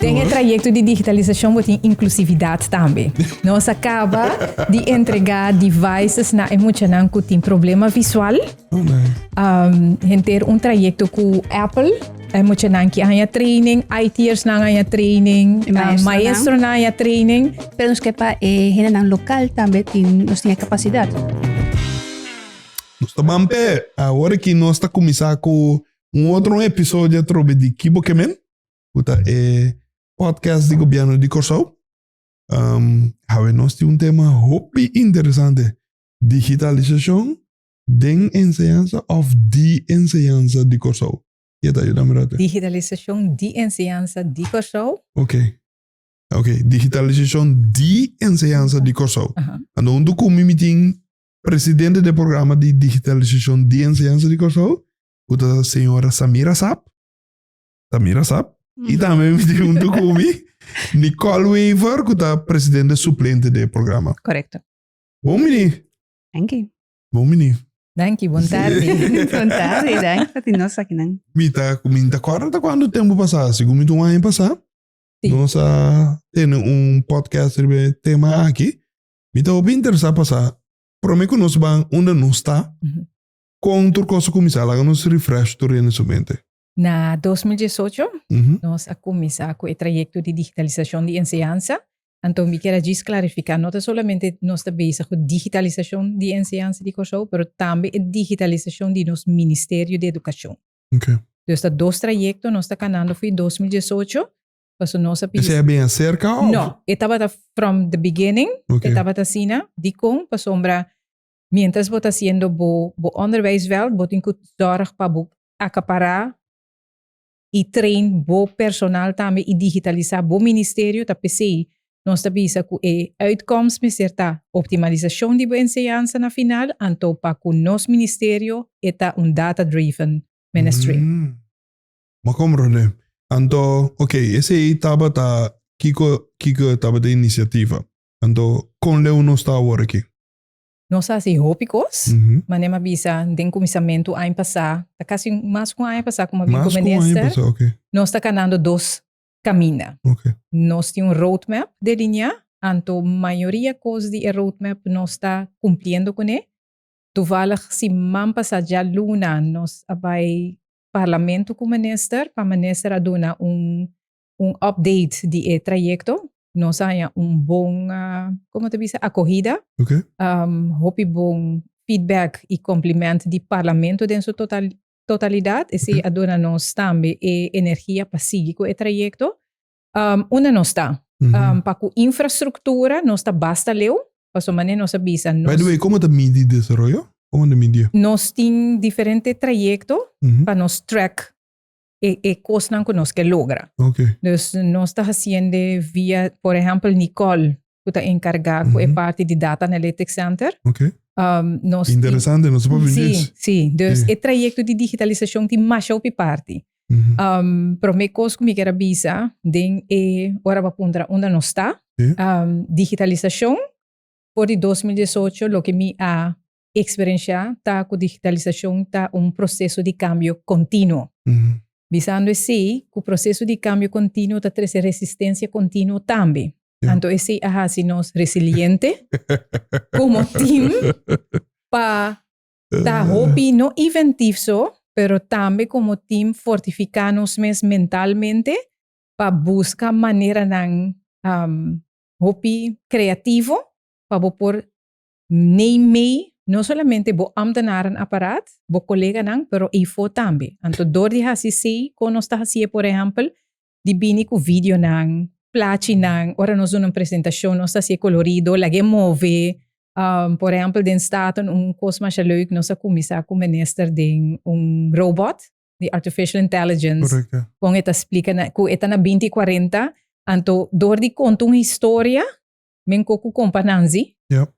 Den e trayekto di digitalisashon bo tin inklusividat tambe. Nos a kaba di entregá devices na e muchanan ku tin problema visual. Oh, nice. Henter un trayekto ku Apple. E muchanan ki a haña training, IT'ers nan a haña training, E maestronan. maestronan a haña training. Pero nos ke pa e hendenan lokal tambe tin, nos tin e kapasidat. Nos ta ban p'e. Awor aki nos ta kuminsá ku un otro episodio atrobe di Kibo Ke Men, ku ta e podcast di gobièrnu di Kòrsou. Awe nos tin un tema hopi interesante, digitalisashon den enseñansa òf di enseñansa di Kòrsou. Ke ta yuda mi ratu? Digitalisashon di enseñansa di Kòrsou. Ok. Ok, digitalisashon di enseñansa di Kòrsou. Anto huntu ku mi mi tin presidente di e programa di digitalisashon di enseñansa di Kòrsou, ku ta señora Samira Sap. Samira Sap. I tambe mi tin huntu ku mi Nicole Wever, ku ta presidente suplente di e programa. Korekto. Bon bini. Danki. Bon bini. Danki, bon tardi. Bon tardi, danki pa tin nos akinan. Mi ta, mi ta kòrda ta kuantu tempu pasá, segun mi ta un aña pasá, Sí. nos a tene un podcast riba e tema aki. Mi ta hopi interesá pa sa, promé ku nos ban unda nos ta, kon tur kos a kuminsá? Laga nos refresh tur hende su mente. Na 2018 nos a kuminsá ku e trayekto di digitalisashon di enseñansa. Anto mi kier a djis klarifiká, no ta solamente nos ta bezig ku digitalisashon di enseñansa di Kòrsou, pero tambe e digitalisashon di nos Ministerio di Edukashon. Dus ta dos trayekto nos ta kanando for di 2018, pasobra nos a pidi. Esei a bin aserka òf? No, e tabata from the beginning, e tabata asina. Dikon? Pasobra mientras bo ta hasiendo bo bo onderwijsveld, bo tin ku zòrg pa bo akapará i train bo personal tambe i digitalisá bo ministerio, ta p'esei nos ta bisa ku e uitkomst mester ta optimalisashon di bo enseñansa na final, anto pa ku nos ministerio e ta un data driven ministry. Ma komprondé. Anto, ok, esei tabata kiko kiko tabata e inisiativa. Anto, kon leu nos ta awor aki? Nos a hasi hopi kos, manera mi a bisa den kuminsamentu aña pasá, ta kasi mas ku un aña pasá ku mi a bin ku minister, nos ta kanando dos kaminda. Nos tin un roadmap delineá, anto mayoria kos di e roadmap nos ta kumpliendo kuné. Toevallig siman pasá djaluna nos a bai parlamento ku minister pa minister a duna un un update di e trayecto. Nos a haña un bon, como ta bisa, acogida. Hopi bon feedback y compliment di parlamento den su total, totalidad. Esey a duna nos tambe e energia pa sigui cu e trayecto. Unda nos ta? Pa cu infrastructura nos ta basta leu, pasobra manera nos a bisa nos. By the way, como ta midi desaroyo? Como ta midi? Nos tin diferente trayecto pa nos track e, e kosnan ku nos ke logra. Okay. Dus nos ta hasiende via, por ehempel, Nicole, ku ta enkargá ku e parti di Data Analytics Center. Okay. Nos tin- Interesante, no sa papia Sí, inglés. sí. Dus Sí. e trayekto di digitalisashon tin masha hopi parti. Promé kos ku mi kier a bisa den e ora bo a puntra unda nos ta, digitalisashon for di 2018 loke mi a Eksperenshá ta ku digitalisashon ta un proseso di kambio kontinuo. Bisando esei, ku proseso di kambio kontinuo ta trese resistensia kontinuo tambe. Anto esei a hasi nos resiliente komo tim pa ta hopi no inventif so, pero tambe komo tim fortifiká nos mes mentalmente pa buska maneranan hopi kreativo pa bo por Neem mee no solamente bo ambtenaren aparaat, bo coleganan, pero eyfo tambe. Anto door di haci esey, con nos ta hacié por ehempel, di bini cu videonan, plachinan, ora nos duna un presentacion nos ta hacié colorido, lag'é move. Por ehempel den Staten un cos masha leuk, nos a cuminsa cu minister den un robot di artificial intelligence. Con e ta splica na, cu e ta na binti cuarenta, anto door di conta un historia, Men ko ku kompa Nanzi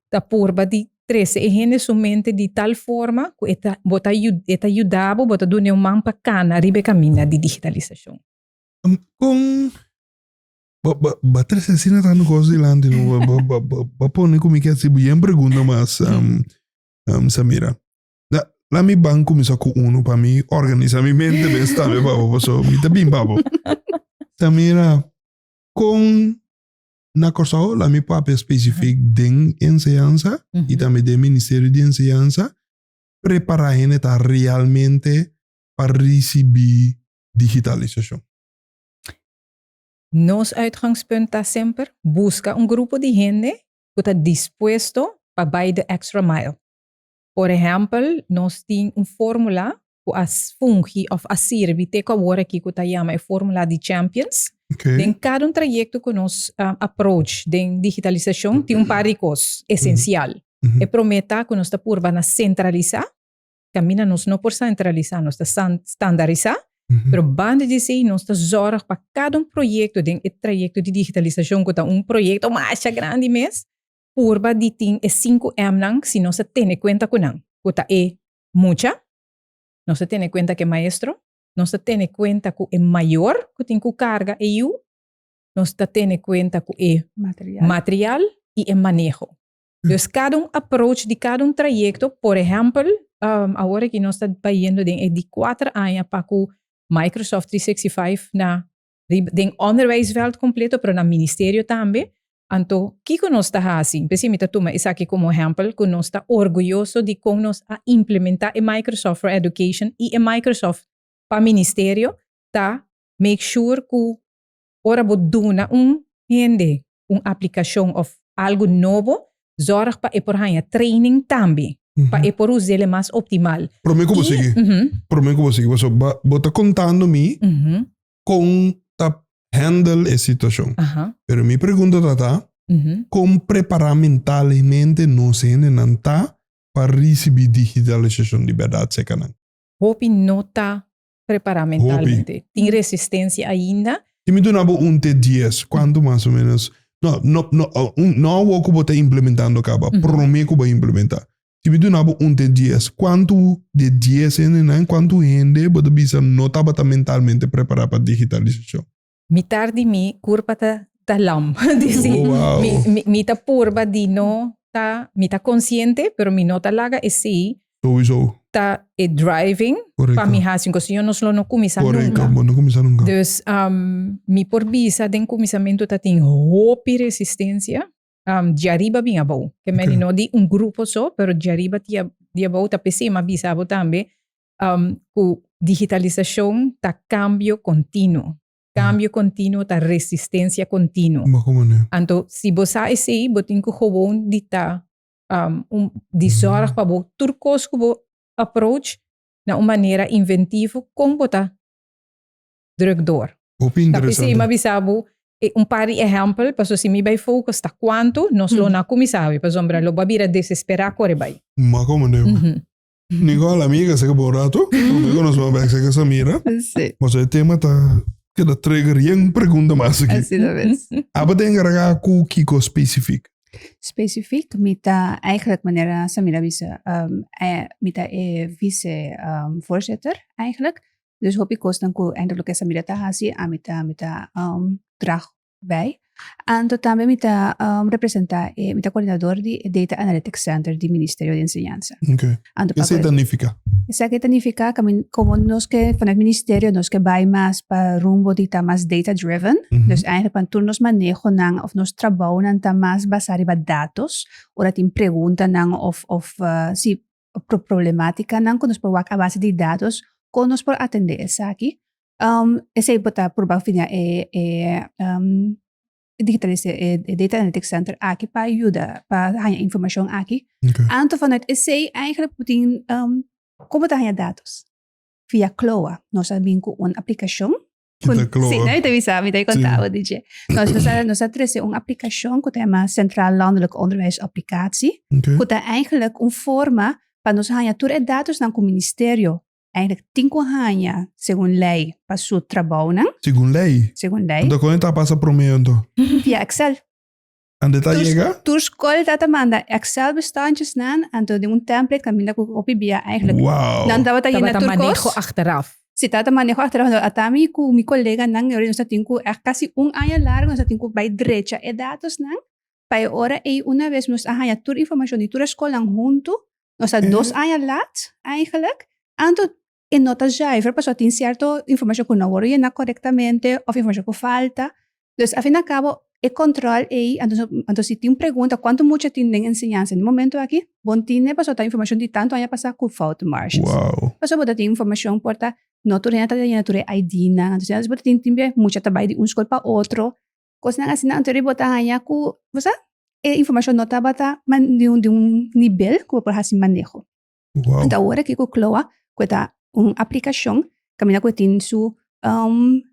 ta purba di trese e hende su mente di tal forma ku e ta bo ta e ta yuda bo, bo ta dun'e un man pa kana riba e kaminda di digitalisashon. Kon bo bo bo a trese asina tantu kos dilanti no bo bo bo bo pone ku mi ke hasi bo yen pregunta mas Samira. La la mi ban kuminsá ku unu pa mi organisa mi mente bes tambe pa bo pasobra mi ta bin pa bo. Samira. Kon na Kòrsou, laat mi papia spesifik den enseñansa i tambe den Ministerio di Enseñansa, prepará hende ta realmente pa risibí digitalisashon? Nos uitgangspunt ta semper buska un grupo di hende ku ta dispuesto pa bai de extra mile. Por ehèmpel, nos tin un fórmula ku a fungi òf a sirbi te ku awor aki ku ta yama e fórmula di Champions. Den kada un trayekto ku nos approach den digitalisashon tin un par di kos esensial. E promé ta ku nos ta purba na sentralisá, kaminda nos no por sentralisá nos ta standarisá, pero banda di esei nos ta zòrg pa kada un proyekto den e trayekto di digitalisashon ku ta un proyekto masha grandi mes, purba di tin e sinku Mnan si nos a tene kuenta ku nan, ku ta e mucha, nos a tene kuenta ku e maestro, nos ta tene kuenta ku e mayor ku tin ku karga e yu, nos ta tene kuenta ku e material i e maneho. Dus kada un approach di kada un trayekto, por ehèmpel, awor aki nos ta bayendo den e di kuater aña pa ku Microsoft 365 na den onderwijsveld kompleto, pero na ministerio tambe. Anto, kiko nos ta hasi? P'esei mi ta tuma esaki komo ehèmpel ku nos ta orguyoso di kon nos a implementá e Microsoft for Education i e Microsoft pa ministerio ta make sure ku ora bo duna un hende un aplikashon òf algu nobo, zòrg pa e por haña training tambe, pa e por us'el mas optimal. Promé ku bo sigui, promé ku bo sigui, pasobra bo ta kontando mi kon ta handle e situacion. Pero mi pregunta ta ta, kon prepara mentalmente nos hendenan ta pa ricibi digitalisacion di berdad cerca nan? Hopi no ta prepara mentalmente. Tin resistencia ainda. Si mi duna bo un te dies, cuanto mas o menos? No, no, no, no awor cu bo ta implementando caba, prome cu bo a implementa. Si mi duna bo un te dies, kuantu di e dies hendenan, kuantu hende bo ta bisa no tabata mentalmente prepará pa digitalisashon? Mitar di mi kurpa ta ta lam. Di Oh, wow. Mi, mi, mi ta purba di no ta, mi ta konsiente, pero mi no ta laga esei Sowieso. ta e driving pa mi hasi un kos. Yo nos lo no kuminsá nunka. Bo no kuminsá nunka. Dus mi por bisa den kuminsamentu ta tin hopi resistensia. um, djariba bin abou. Ke meni no di un grupo so, pero djariba ti di abou ta p'esei m'a bisa bo tambe um, ku digitalisashon ta kambio kontinuo. Kambio kontinuo ta resistensia kontinuo. Anto, si bo sa esei, bo tin ku gewoon di ta um, un, di zorg pa bo tur kos ku bo approach na un manera inventivo kon bo ta druk door. Hopi Ta p'esei interesante. m'a bisa bo e un par di ehèmpel, paso si mi bai focus ta kuantu, nos lo no a kuminsá awe, pasobra lo bo a bira desesperá kore bai. Ma komo ne. Nicole, amiga, seka bo un rato, promé ku nos bai bèk seka Samira. Sí. Pasobra e tema ta keda trigger yen pregunta mas aki. Asina mes. Abo ta enkargá ku kiko spesifik? Spesifik mi ta eigenlijk manera Samira a bisa, mi ta e vice voorzitter eigenlijk. Dus hopi kosnan ku eindelijk loke Samira ta hasi ami ta mi ta drag bij. Anto tambe mi ta representa e mi ta koordinador di e Data Analytics Center di Ministerio di Enseñansa. Oké. Anto pa Esei ta nifiká? Esaki ta nifiká ku komo nos ke vanuit ministerio nos ke bai mas pa rumbo di ta mas data driven. Dus eindelijk pa tur nos manehonan òf nos trabounan ta mas basá riba datos. Ora tin preguntanan òf òf si problemátikanan ku nos por wak a base di datos kon nos por atendé esaki. Esei bo ta purba via e e digitalisa e Data Analytics Center aki pa yuda pa haña informashon aki. Anto vanuit esei eigenlijk bo tin kon bo ta haña datos? Via CLOA. Nos a bin ku un aplikashon Kita kloa. Sí, no, mi ta bisa, mi ta konta bo di dje. Nos, nos, a, nos a trese un aplikashon ku ta yama Centraal Landelijk Onderwijs Applicatie. Oké. Ku ta eigenlijk un forma pa nos haña tur e datosnan ku ministerio eigenlijk tin ku haña segun lei pa su trabounan. Segun lei? Segun lei. Anto kon e ta pasa promé anto? Via Excel. Ande ta Tur, yega? tur skol ta ta manda Excel bestandjesnan, anto den un template kaminda ku hopi bia eigenlijk. Wow. Nan tabata yena Tabata tur maneho kos. achteraf. Si tabata maneho achteraf, anto ata mi ku mi koleganan, nos ta tin ku echt kasi un aña largo nos ta tin ku bai drecha e datosnan, pa e ora ei una bes nos a haña tur informashon di tur e skolnan huntu, nos ta dos aña lat eigenlijk, anto e no ta zuiver pasobra tin sierto informashon ku no wòrdu yena korektamente òf informashon ku falta. Dus a fin al cabo e control ei, anto anto si tin un pregunta cuanto mucha tin den enseñansa den momento aki, bon tine pasobra ta informacion di tanto aña pasa cu fout marges. Pasobra bo ta tin informacion por ta no tur hende ta yena tur e ID nan, anto bo ta tin tin bia mucha ta bay di un scol pa otro, cosnan asina anto bo ta haya cu bo sa e informacion no tabata di un di un nivel cu bo por haci maneho. Anto awor aki cu CLOA cu ta un aplicacion caminda cu e tin su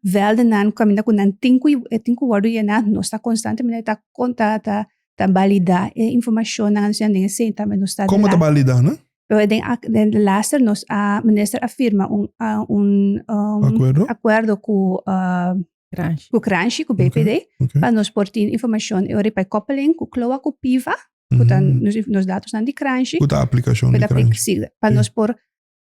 veldennan caminda cu nan tin cu e tin cu wordo yena nos ta constantemente ta ta ta ta valida e informacionnan asina den esey tambe nos ta Como ta valida nan? Pero den den laster nos a minister a firma un un Acuerdo? acuerdo cu Kranshi. Cu Kranshi, cu BPD, pa nos por tin informacion e ora pa e koppeling cu CLOA cu PIVA, cu ta nos, nos datosnan di Kranshi. Cu ta aplicacion di Kranshi. Sí, pa nos por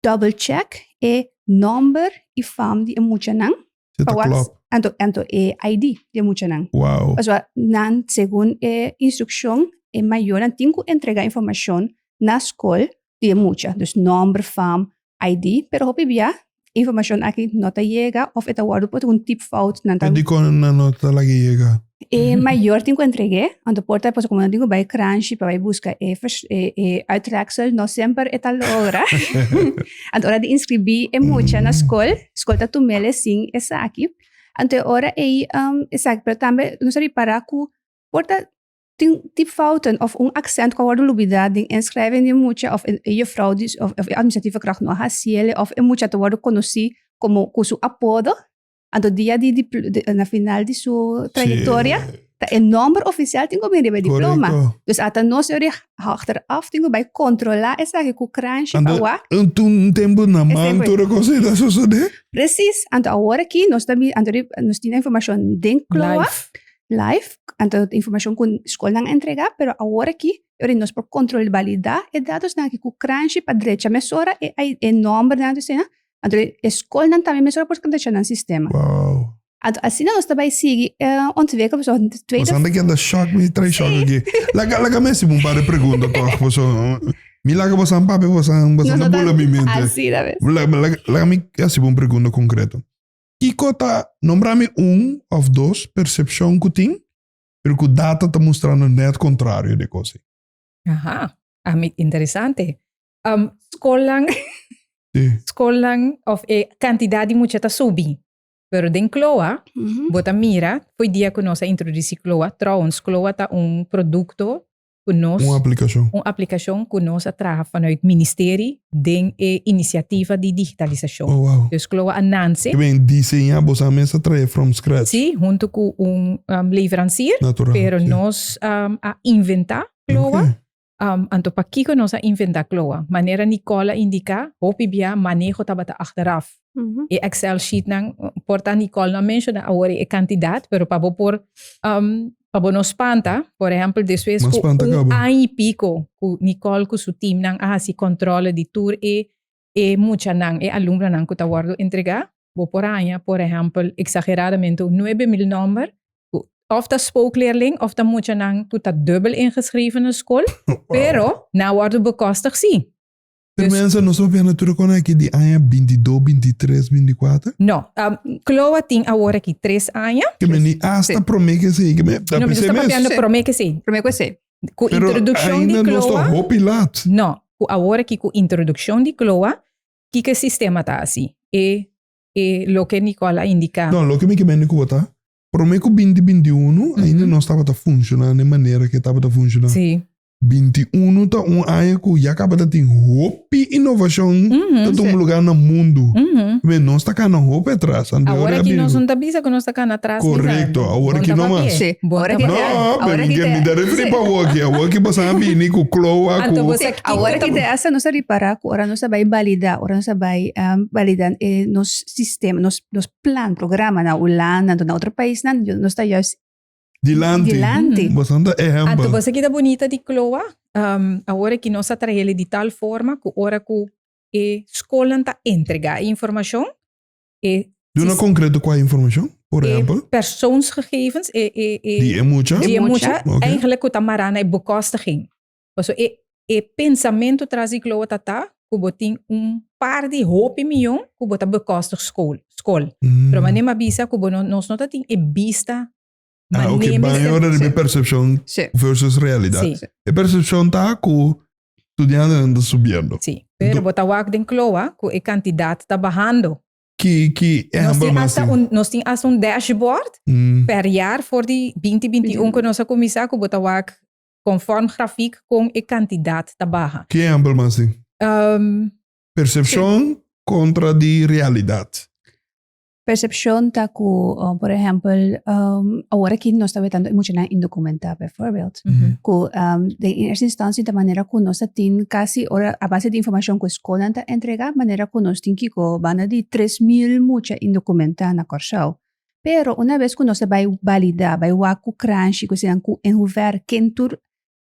double check e nomber y fam di e muchanan. Si ta klop. Anto, anto e ID di e muchanan. Wow. Pasobra nan, segun e instruccion, e mayornan tin cu entrega informacion na scol di e mucha. Dus nomber, fam, ID, pero hopi bia informacion aki no ta yega of e ta wordo por un typfout. Nan ta. Pero dikon nan no ta laga yega? E mayor tin ku entreg'é, anto por ta pasobra komo nan tin ku bai kranshi pa bai buska e e e uittreksel, no semper e ta logra. Anto ora di inskribí e mucha na skol, skol ta tum'el sin esaki. Anto e ora ei esaki, pero tambe nos a ripará ku por ta Tin typfouten of un accent cu a wordo lubida den inschrijving di e mucha of e juffrouw di of e administratieve kracht no a haciele of e mucha ta wordo conoci como cu su apodo, anto dia di na final di su trayectoria ta e nomber oficial tin cu bin riba e diploma. Dus ata nos e achteraf tin cu bay controla esaki cu kranshi pa wak. Anto un tempo na man tur e cos ei ta sosode? Precies, anto awor aki nos ta anto nos tin e informacion den CLOA. Live, anto informacion cu scolnan a entrega, pero awor aki ora nos por control valida e datosnan aki cu cranshi pa drecha mesora e e nombernan anto esena, anto e scolnan tambe mesora por drecha nan sistema. Wow. Anto asina nos ta bay sigui ontwikkel pasobra tweede. Nos anda keda shock, mi trae shock aki. Laga laga mi hasi un par di pregunta toch, pasobra mi laga bosan papia bosan bosan ta bula mi mente. Asina mes. Laga laga mi hasi un pregunta concreto. Kiko ta nombra mi un of dos persepshon ku tin, pero ku data ta mustrando net kontrario di e kos ei? Aha, ami interesante. Um, skolnan, Sí. skolnan of e kantidat di mucha ta subi. Pero den KLOA, bo ta mira, fo'i dia ku nos a introdusí KLOA, trouwens KLOA ta un produkto ku nos Un aplikashon. un aplikashon ku nos a traha vanuit ministerie den e inisiativa di digitalisashon. Oh wow. Dus Kloa a nanse. Ke ben diseñá boso a mes a trae from scratch. Sí, huntu ku un leveransier. Natural, Pero sí. nos a inventá Kloa. Oké. Anto pakiko nos a inventá Kloa? Manera Nicole a indiká, hopi bia maneho tabata achteraf. E Excel sheetnan, por ta Nicole no a menshoná awor e kantidat, pero pa bo por Pa bo no spanta, por ehempel, despues Mas ku spanta un kaba. aña i piko ku Nicole ku su teamnan a hasi kòntròle di tur e e muchanan, e alumnonan ku ta wòrdu entregá, bo por haña, por ehempel, eksageradamente un 9000 nòmber ku òf ta spookleerling òf ta muchanan ku ta dubbel ingeschreven na skol, pero nan a wòrdu bekòstig sí. Pero Dus- mensen, nos papia natuurlijk kon aki di aña 22, 23, 24. No, Cloa tin awor aki 3 aña. Ke men ni hasta Sí. promé ke esei, ke men, ta No, mi pensé ta mes. papiando Sí. promé ke esei. Promé ku esei. Ku Pero introduccion di ainda nos ta Cloa. hopi laat. No, ku awor aki ku introduccion di Cloa, kiko e sistema ta hasi? E, e loke Nicole a indica. No, loke mi ke mende ku bo ta, promé ku binti 21, ainda nos tabata funciona den manera ke tabata funciona. Sí. 21 ta un aña ku ya kaba ta tin hopi inovashon ta tuma lugar na mundu. Men nos ta kana hopi atras. Anto Awor ora aki bin nos no ta bisa ku nos ta kana atras ni nada. Korekto, awor Bon aki ta no mas. papia. Sí, Bon awor ta aki papia. te- No, awor pero aki mi te- mi ta referi sí. pa awor aki. Awor aki boso a bini ku kloa Anto ku bo sa kiko Awor ta aki te hasta nos a ripara ku ora nos a bai balida, ora nos a bai balida e nos sistema, nos nos plan, programa na Hulanda, anto na otro paisnan, nos ta juist Dilanti. Dilanti. Boso ta ehempel. Anto boso kita bunita di Cloa, awor aki nos a traha di tal forma ku ora ku e skolnan ta entrega e informashon, e Duna konkreto kua informashon, por e ehempel? persoonsgegevens, e e e Di e mucha? di e mucha, Oké. eigenlijk ku ta mará na e bekostiging. Paso e e pensamentu tras di Cloa ta ta ku bo tin un par di hopi miyon ku bo ta bekostig skol, skol. Pero manera mi a bisa ku bo no nos no ta tin e bista. Ah, ok, Mané ban mester- ora riba Sí. percepcion Sí. versus realidad. Sí. E percepcion ta ku studiantenan ta subiendo. Sí, pero bo ta wak den kloa ku e kantidat ta bahando. Ki, ki Nos tin ehempel mas hasta tin? un, nos tin hasta un dashboard per jaar for di 2021 ku nos a kuminsá ku bo ta wak konform grafiek kon e kantidat ta baha. Ki ehempel mas tin? Percepcion kontra di realidat. Percepcion ta cu, por ehempel, awor aki nos ta wetando e muchanan indocumentá, bijvoorbeeld. Cu den eerste instantie ta manera cu nos ta tin casi ora a base di informacion cu e scolnan ta entrega, manera cu nos tin kico banda di 3000 mucha indocumentá na Kòrsou. Pero una bes cu nos ta bay valida, bay wak cu kranshi, cu eseinan cu en hoever ken tur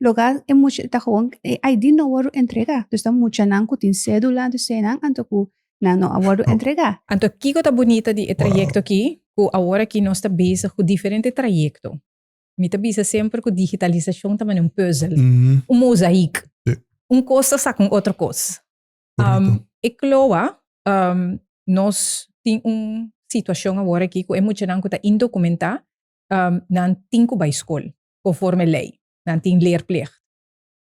Loga e mucha ta gewoon e ID no wordo entrega. Dus ta muchanan ku tin cedula anto eseinan anto ku nan no a wordo entrega. Anto kiko ta bunita di e trayecto aki? Ku awor aki nos ta bezig ku diferente trayecto. Mi ta bisa semper ku digitalisacion ta manera un puzzel, un mozaïek. Un kos ta saka un otro kos. E kloa, nos tin un situacion awor aki ku e muchanan ku ta indocumentá, nan tin ku bai skol. conforme ley. Nan tin leerplicht.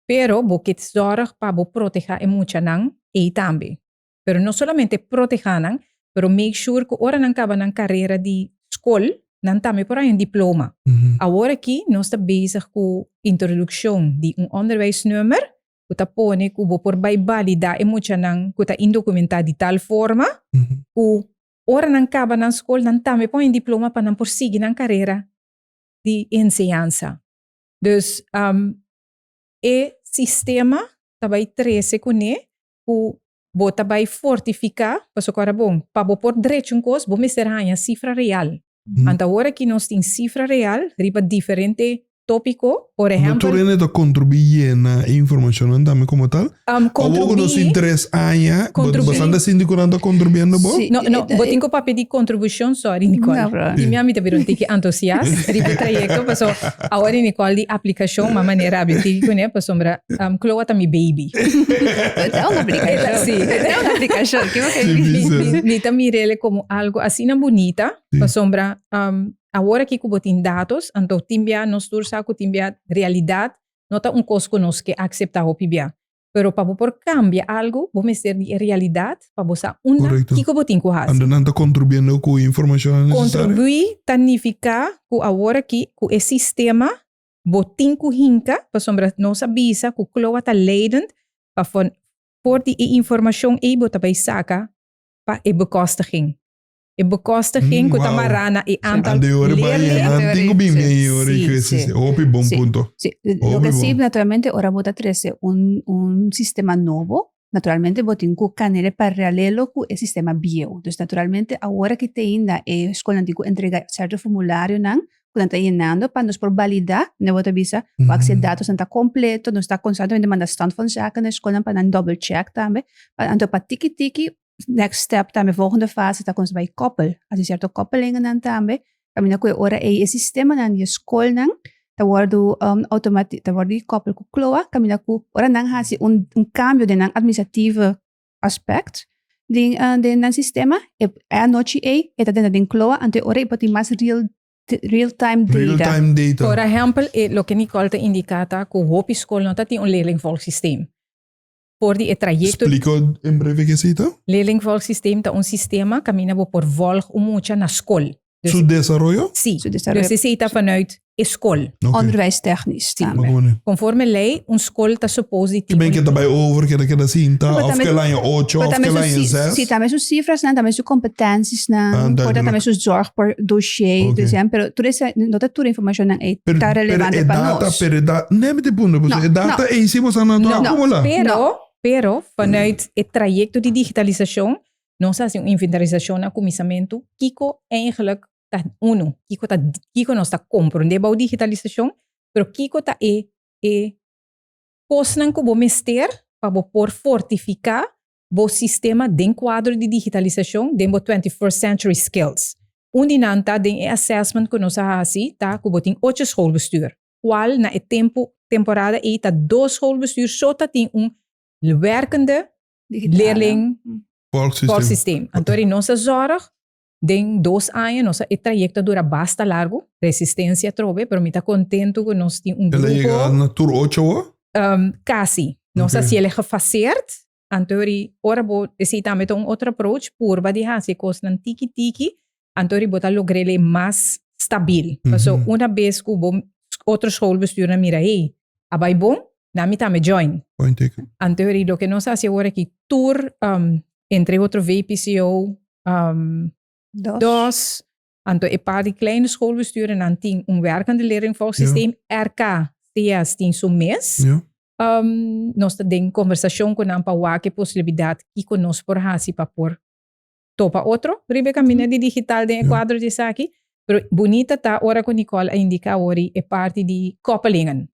Pero bo ke zorg pa bo proteha e muchanan ey tambe. Pero no solamente proteha nan, pero make sure cu ora nan caba nan carera di scol, nan tambe por haña un diploma. Awor aki nos ta bezig cu introduccion di un onderwijsnummer cu ta pone cu bo por bay valida e muchanan cu ta indocumenta di tal forma cu ora nan caba nan scol nan tambe por haña un diploma pa nan por sigui nan carera di enseñansa. Dus e sistema ta bai trese kuné ku bo ta bai fortifiká, pasobra ku ora bon, pa bo por drecha un kos bo mester haña sifra real. Anto awor aki nos tin sifra real riba diferente tópiko, por No ehèmpel. tur hende ta kontribuí yena e informashonnan tambe komo tal? Awor ku nos tin tres aña, bo bastante sinti ku nan ta kontribuyendo bo? No, no, bo tin ku papia di kontribushon, sorry Nicole. No problem. Di mi a mi ta bira un tiki entusiast riba e trayekto, paso awor di Nicole di aplikashon, ma manera a bira un tiki kuné, pasobra Chloe ta mi baby. Ta un aplikashon. Si. Ta un aplikashon. Mi ta mir'el komo algu asina bunita, pasobra Awor aki ku bo tin datos, anto tin bia nos tur sa ku tin bia realidat no ta un kos ku nos ke akseptá hopi bia. Pero pa bo por kambia algu, bo mester di e realidat pa bo sa unda kiko bo tin ku hasi. Anto nan ta kontribuiendo ku e informashonnan nesesario? Kontribuí ta nifiká ku awor aki ku e sistema bo tin ku hinka, pasobra nos a bisa ku kloa ta leidend pa for di e informashon ei bo ta bai saka pa e bekostiging. E bekostiging ku ta mará na e aantal leerlingen. Tin ku bin mee ora i krese. Sí. Hopi bon punto. Sí. Loke sí, naturalmente, ora bo ta trese un un sistema nobo, naturalmente bo tin ku kanele paralelo ku e sistema bieu. Dus naturalmente awor aki te ainda e skolnan tin ku entrega sierto formularionan ku nan ta yenando pa nos por balidá, manera bo ta bisa, wak si e datosnan ta kompleto, nos ta konstantemente manda stand van zaken na e skolnan pa nan double check tambe. Anto pa tiki tiki Next step tambe, volgende fase ta kon bai koppel. Hasi sierto koppelingennan tambe. Kaminda ku e ora ei e sistemanan di e skolnan ta wòrdu automati ta wòrdu koppel ku KLOA. Kaminda ku ora nan hasi un un kambio den nan administratieve aspect den den nan sistema e anochi ei e ta drenta den KLOA anto e ora ei por tin mas real real time data. Real time data. Por ehèmpel e loke Nicole ta indiká ta ku hopi skol no ta tin un leerlingvolgsysteem. For di e trayecto. Splico en breve ke esei ta? Leerlingvolgsysteem ta un sistema kaminda bo por volg un mucha na skol. Dus, Su desaroyo? Sí. Su desaroyo. Dus esei ta vanuit e skol. Okay. Onderwijstechnisch Sí. tambe. Conforme ley, un skol ta suppose di tin un. Ke ta bai over, ke ta keda sinta, of ke laña ocho, of ke laña zes. Sí, tambe su cifrasnan, tambe su competenciasnan, por ta tambe su zorg por dossier, dus ja, pero tur esa, no ta tur informacionnan ei ta relevante pa nos. Pero e data, nee mi te puntra, pasobra e data ei si boso a No, acumula. Pero, pero, vanuit e trayecto di digitalisacion, nos a haci un inventarisacion na cuminsamentu, kico eigenlijk ta uno, kico ta, kico nos ta comprende bou digitalisacion, pero kico ta e, e cosnan cu bo mester pa bo por fortifica bo sistema den cuadro di digitalisacion den bo 21st century skills. Un di nan ta den e assessment cu nos a haci ta cu bo tin ocho schoolbestuur, cual na e tempo, temporada ey ta dos schoolbestuur so ta tin un werkende leerling Volgsysteem. volgsysteem. Anto nos a zorg. Den dos aña nos a e trayecto a dura basta largo, resistencia atrobe, pero mi ta contento cu nos tin un El a yega grupo. na tur ocho awo? Casi. Nos a haci el gefaseerd, anto ri ora bo, esey tambe ta un otro approach, purba di haci e cosnan tiki tiki, anto ri bo ta logr'el mas stabil. Paso una bes cu bo otro schoolbestuurnan mira, hey, a bay bon, nan mi tambe join. Point taken. Anto ri loke nos a haci awor aki, tur, entre otro VPCO, Dos. Dos, anto e par di kleine schoolbesturen nan tin un werkende leerlingvolgsysteem. RK, CS tin su mes. Nos ta den conversacion cu nan pa wak e posibilidad kico nos por haci pa por topa otro riba e caminda di digital den e cuadro di esaki. Pero bunita ta ora cu Nicole a indica awor e parti di koppelingen.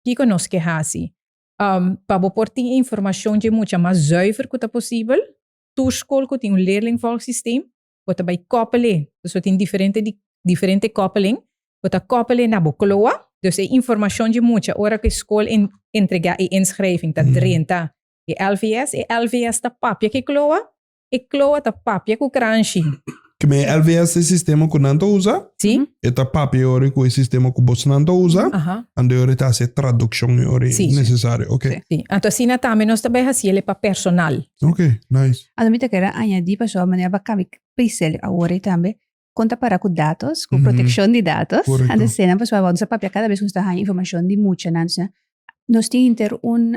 Kico nos ke haci? Pa bo por tin e informacion dje mucha mas zuiver cu ta posibel, tur skol ku tin un leerlingvolgsysteem, bo ta bai koppel'é. Dus bo tin diferente di diferente koppeling. Bo ta koppel'é na bo kloa. Dus e informashon dje mucha ora ku e skol en entregá e inschrijving ta drenta e LVS. E LVS ta papia ku e kloa. E kloa ta papia ku kranshi. Ke men e LVS ta e sistema ku nan ta usa. Sí. E ta papia e ora ku e sistema ku bosnan ta usa. Anto e ora e ta hasi e tradukshon e ora e nesesario. Oke. Sí. Anto asina tambe nos ta bai hasi el pa personal. Oke, nice. Anto mi ta kere añadi pasobra manera bo a kambia pisel awor ei tambe, kon ta para ku datos, ku protekshon di datos. Anto esei pasobra nos ta papia kada bes ku nos ta haña informashon di muchanan. Nos tin henter un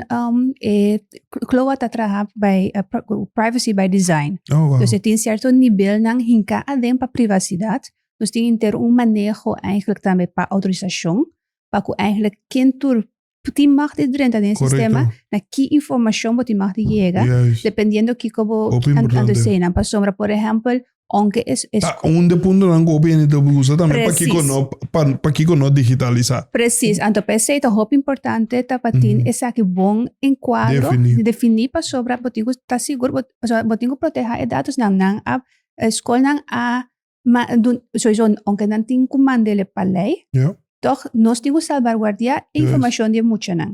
e CLOA ta traha by privacy by design. Oh, wow. Dus e tin cierto nivelnan hinca aden pa privacidad. Nos tin henter un maneho eigenlijk tambe pa autorisacion, pa cu eigenlijk ken tur tin mag di drenta den e sistema, na ki informacion bo tin mag di yega, dependiendo kico bo Hopi importante. anto Pasobra, por ehempel, Aunke es es Ta un de puntonan ku hopi hende ta usa tambe pakiko no pa pakiko no digitalisá. Precies, anto p'esei ta hopi importante ta pa tin esaki bon en kuadro, Definí. definí pasobra bo tin ku ta sigur bo pasobra bo tin ku protehá e datosnan. Nan a e skolnan a ma dun sowiso aunke nan tin ku mand'e pa lei, tòg nos tin ku salbaguardiá e informashon di e muchanan.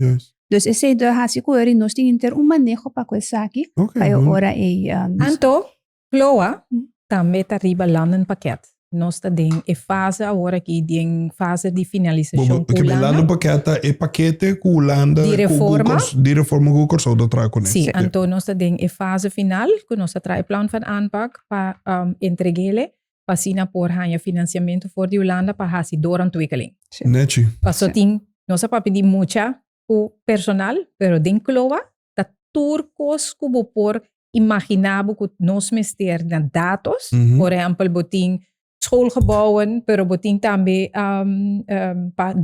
Dus esei ta hasi ku ora nos tin henter un maneho pa ku esaki pa e ora ei. Anto Ploa tambe ta riba landenpakket. Nos ta den e fase awor aki, den fase di finalisashon ku Hulanda. Landenpakket ta e pakete ku Hulanda Di reforma. Di reforma ku Kòrsou ta traha kuné. Si, anto nos ta den e fase final ku nos ta traha e plan van aanpak pa entreg'ele pa asina por haña finansiamentu for di Hulanda pa hasi doorontwikkeling. Nechi. Paso tin, nos a papia di mucha ku personal, pero den Kloa ta tur kos ku bo por Imagina bo ku nos mester na datos, por ehempel bo tin schoolgebouwen, pero bo tin tambe pa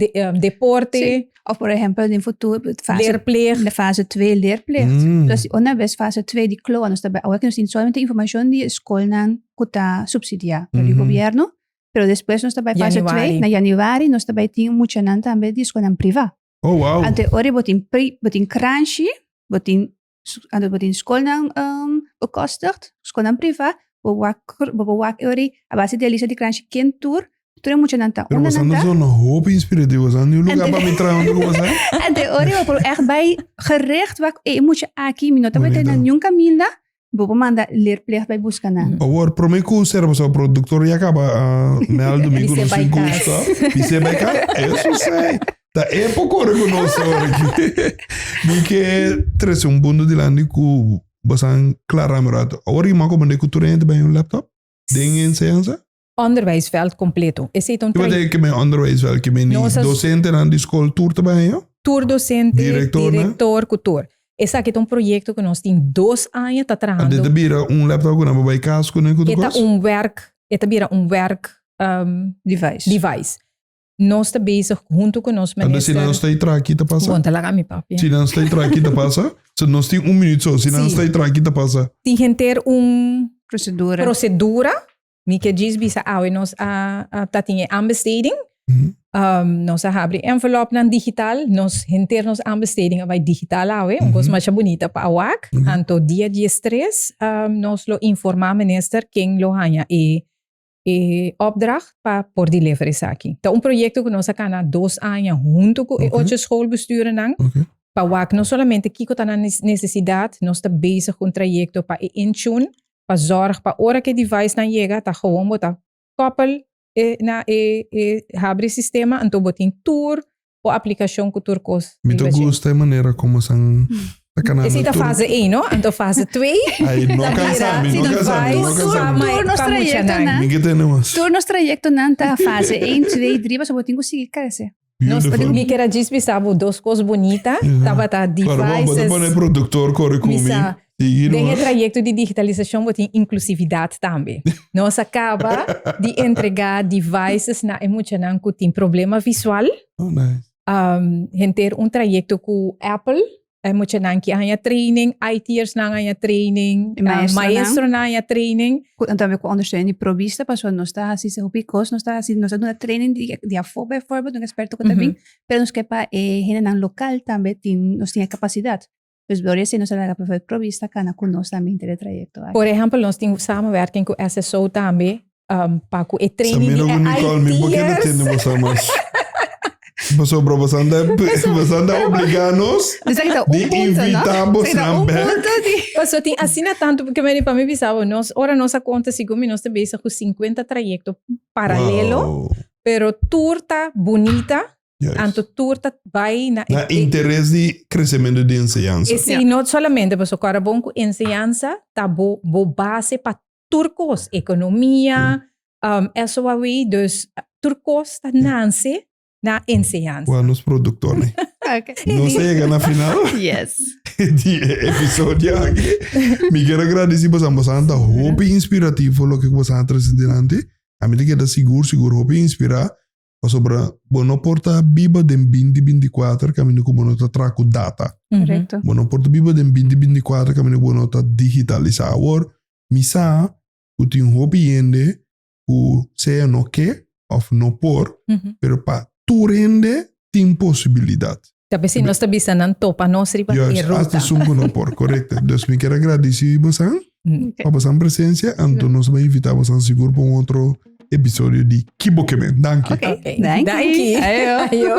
deporte. Sí. Of por ehempel den futuro fase, Leerplicht. de fase 2 leerplicht. Dus una vez fase 2 di CLOA nos ta bai, awor nos tin solamente informacion di skolnan ku ta subsidia door di gobierno, pero despues nos ta bai fase 2, Januari. na januari nos ta bai tin muchanan tambe di skolnan priva. Oh wow. Ante ora bo tin pri, bo tin kranshi, bo tin Anto bo tin skolnan bekostigd, skolnan privá, bo wak bo por wak e ora ei a base di e lista di kranshi ken tur, tur e muchanan ta Pero unda boso nan anda ta. zona hopi inspirativo, boso anda un lugar pa mi traha hunto ku boso. Anto e ora ei bo por ègt bai gericht wak e mucha aki mi no ta mete Bonito. na niun kaminda, bo por manda leerplicht bai buska nan. Awor, promé ku sera pasobra produktor ya kaba a mèldu mi ku Bis'é nos bai tin kas. gusto. Bis'é bai kas? Eso sei. Ta e por kore ku nos awor aki. Mi ke trese un punto dilanti ku bosan klara mi rato. Awor ki mi a komprende ku tur hende bai un laptop den enseñansa? Onderwijsveld completo. Esei ta un Ki trayecto. ke men onderwijsveld? Ke men di docentenan di skol tur ta bai aña? Tur docente, Directornan? director ku tur. Esaki ta un proyecto ku nos tin dos aña ta trahando. Ante ta bira un laptop ku nan por bai kas kuné ku tur E ta kos? un werk, e ta bira un werk Device. device. Nos ta bezig hunto ku nos Ando si minister. nan sta tra aki ta pasa? Bon, ta laga mi papia. Si nan sta tra aki ta pasa? So nos tin un minuut so, si nan Sí. sta tra aki ta pasa? Tin henter un Procedura. procedura. Mi ke djis bisa awe nos a, a ta tin e aanbesteding. Um, nos a habri envelopnan digital. Nos henter nos aanbesteding a bai digital awe. Un kos masha bunita pa awak. Anto dia 13 um, nos lo informa minister ken lo haña e e opdracht pa por deliver esaki. Ta un proyecto cu nos a cana dos aña hunto cu e ocho schoolbesturennan pa wak no solamente kico ta nan necesidad, nos ta bezig cu un trayecto pa e intune. pa zorg pa ora ku e device nan yega ta gewoon bo ta koppel e na e e habri sistema anto bo tin tur bo aplikashon ku tur kos Mi ta riba dje. gusta e manera komo san ta kanando Esei ta tur. fase 1, no? Anto fase 2 Ai, no ta kansa bira mi, no kansa mi, no device kansa pa mi. ma Tur nos pa muchanan. trayektonan. Mi ke tene mas. Tur nos trayektonan ta fase 1, 2, 3, pasobra bo tin ku sigui krese. Nos, Beautiful. mi kier a djis bisa bo dos kos bunita, Ja. tabata Pero bon, bo ta devices. pone productor kore ku mi. Misa, Sigui den e nomás. trayecto di digitalisacion bo tin inclusividad tambe. Nos a caba di entrega devices na e muchanan cu tin problema visual. Oh, nice. Um, henter un trayecto cu Apple. E muchanan ki a haña training, IT'ersnan a haña training, E maestronan. maestronan a haña training. Ku en tambe ku ondersteuning di Provista pasobra nos ta hasi hopi kos, nos ta hasi nos ta duna training di di afó bijvoorbeeld, un eksperto ku ta bin, pero nos ke pa e hendenan lokal tambe tin nos tin e kapasidat. Dus door esei nos a laga bijvoorbeeld Provista kana ku nos tambe henter e trayekto aki. Por ehempel nos tin samenwerking ku SSO tambe um, pa ku e training di e Nicole, mi por keda tende boso mas. Pasobra boso anda, boso anda obliga nos di invita bosnan bek. Paso tin asina tanto, porque meri pa mi bisa bo, nos, ora nos a conta sigur mi nos ta bezig ku 50 trayecto paralelo, Wow. pero tur ta bunita, Juist. anto tur ta bai na Na interes di crecemento di enseñansa. E si, no solamente, paso kòrda bon ku enseñansa ta bo, bo base pa tur kos, ekonomia, um, SOAW, dus tur kos ta nanse na enseñansa. Wa nos productor ne. Okay. Nos a yega na final Yes. di e episodio aki. Mi kier agradeci boso, boso ta hopi inspirativo loke boso a trece dilanti. A mi ta keda sigur sigur hopi inspira pasobra bo no por ta biba den binti binti kuater kaminda ku bo no ta traha ku data. Correcto. Bo no por ta biba den binti binti kuater kaminda ku bo no ta digitalisa. Awor Mi sa ku tin hopi hende ku sea no ke òf no por, pero pa tur hende tin posibilidat. Ta p'esei nos ta bisa nan topa nos riba e Juist, ruta. hasta esun ku no por, korekto. Dus mi kier a gradisí bosan pa bosan presensia, anto nos bai invitá bosan sigur pa un otro episodio di Ki Bo Ke Men. Danki. Ok, Ok, danki. Danki. Ayo. Ayo.